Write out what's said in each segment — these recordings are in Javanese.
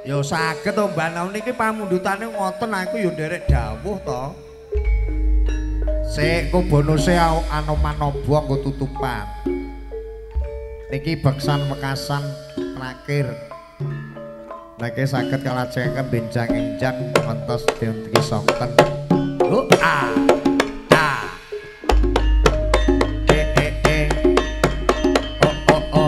Ya saged to Mbah Naun niki pamundhutane ngoten aku ya nderek dawuh to. Sik engko bonuse Anoman obong nggo tutupan. Niki beksan wekasan terakhir. Niki saged kalajengaken benjang-enjang ngantos dinten sonten. Oh a a e e e o o o.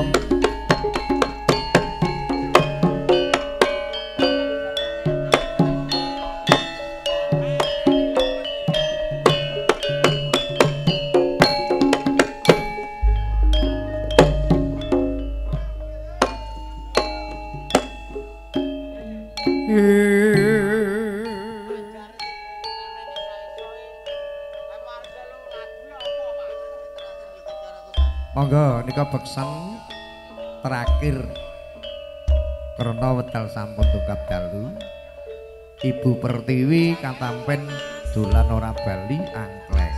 Monggo nika beksan terakhir krana wedal sampun tungkap dalu. Ibu Pertiwi katampen dolan ora bali angkleng.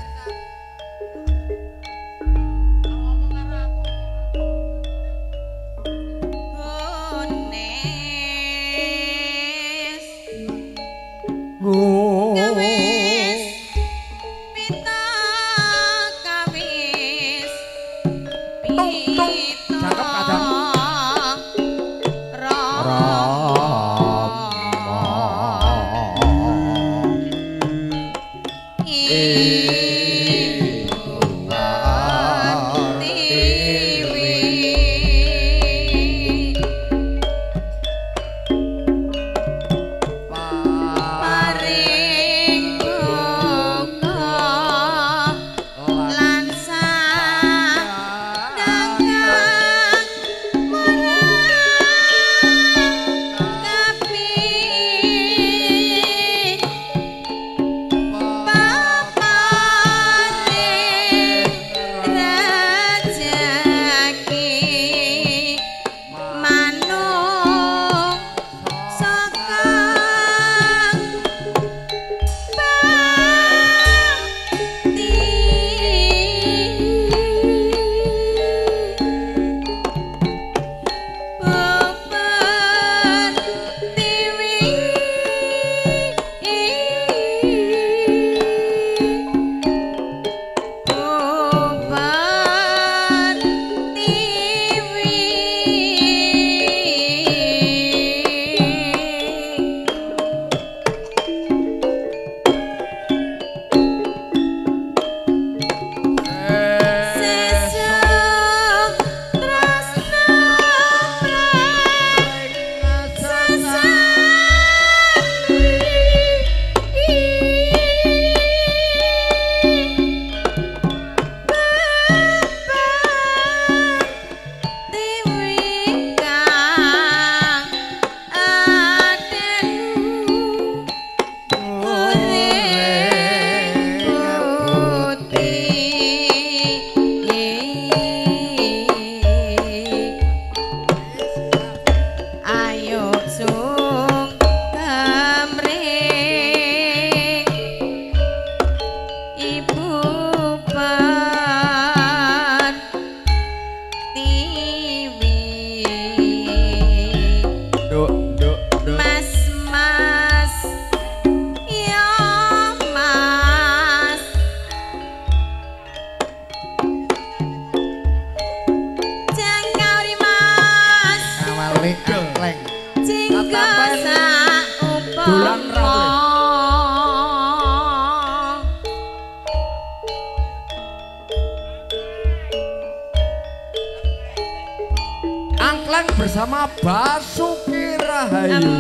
Angkleng bersama Basuki Rahayu.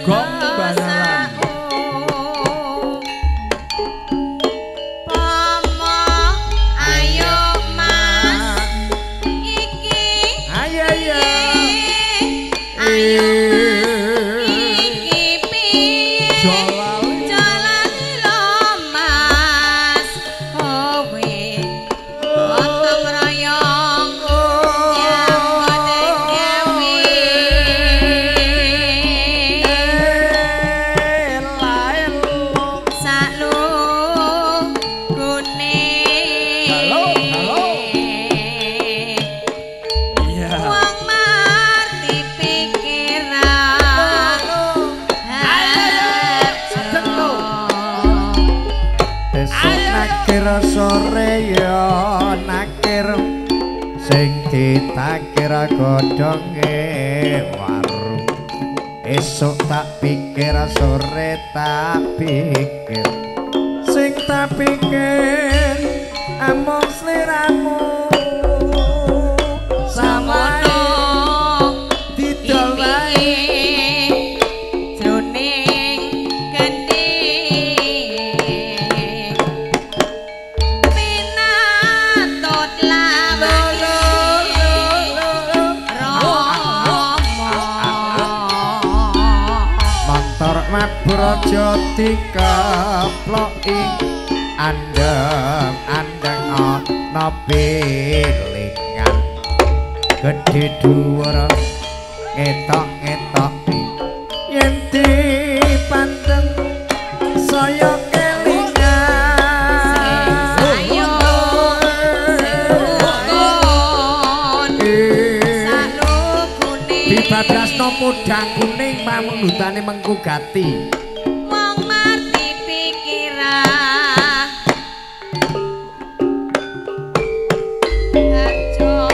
Gong Banaran. Ayo mas iki. Ayo ayo. Ayo iki piye? Jalan lo mas kowe gotong royong nyambut gawe. Salugune. Halo, halo. Iya. Wong marti pikiran. pikir sore ya nakir sing ditakir godhonge warung. Esuk tak pikir sore tak pikir sing tak pikir amung sliramu samono didol wae jroning gendhi pinatut lawake Rama montor mabur aja dikeploki andeng-andeng ana pilingan gedhe dhuwur ngetok-ngetoki yen dipanteng saya kelingan sing sayo sing rukun salukune bibablasno podang kuning pamundhutane mengku gati wong mati pikiran aja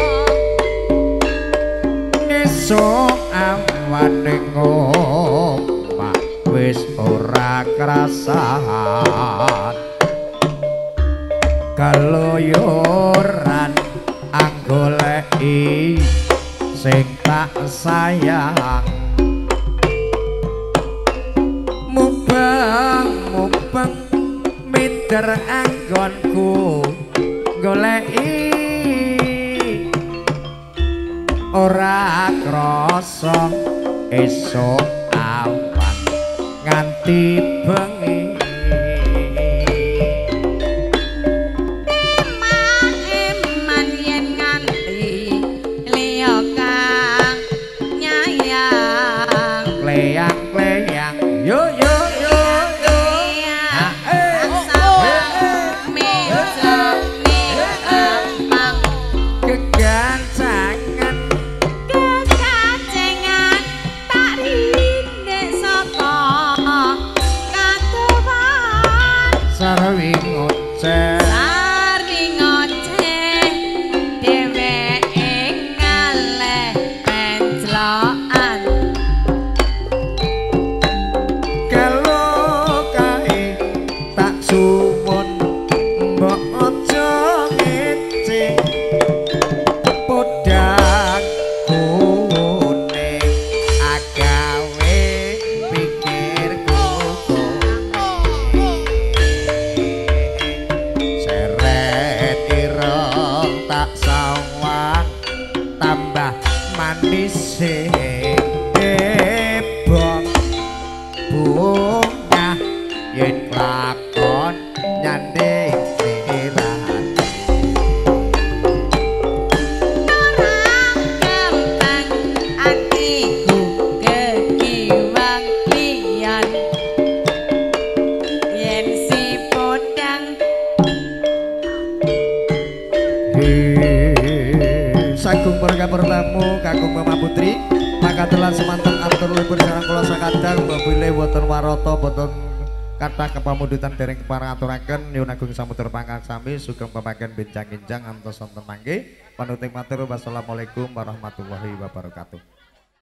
ngesuk awane ngomah wis ora krasan keluyuran anggoleki sing tak sayang mubeng-mubeng mider anggonku goleki ora krasa esuk awan nganti bengi. Eman yen nganti liya kang nyayang kleyang-kleyang yo yo yo yo kegancangan kekacengan tak rindek saka katuwan sarwi ngoceh sarwi ngoceh dheweke ngaleh penclokan kelo kae tak suwun mbok aja ngece podang kuning agawe pikirku kowe seret ireng tak sawang tambah manise ebong bunga yen lakon nyanding sirate ora gampang atiku kekiwang liyan yen si podang. Sagung warga pertamu kakung Mama Putri makatelan semanten atur libur sareng kula sakadang mbok bilih wonten warata boten kathah kepamundutan dereng kepareng aturaken nyuwun agung samudra pangaksami sugeng pepanggen benjang-enjang ngantos sonten mangke panuting matur wassalamualaikum warahmatullahi wabarakatuh.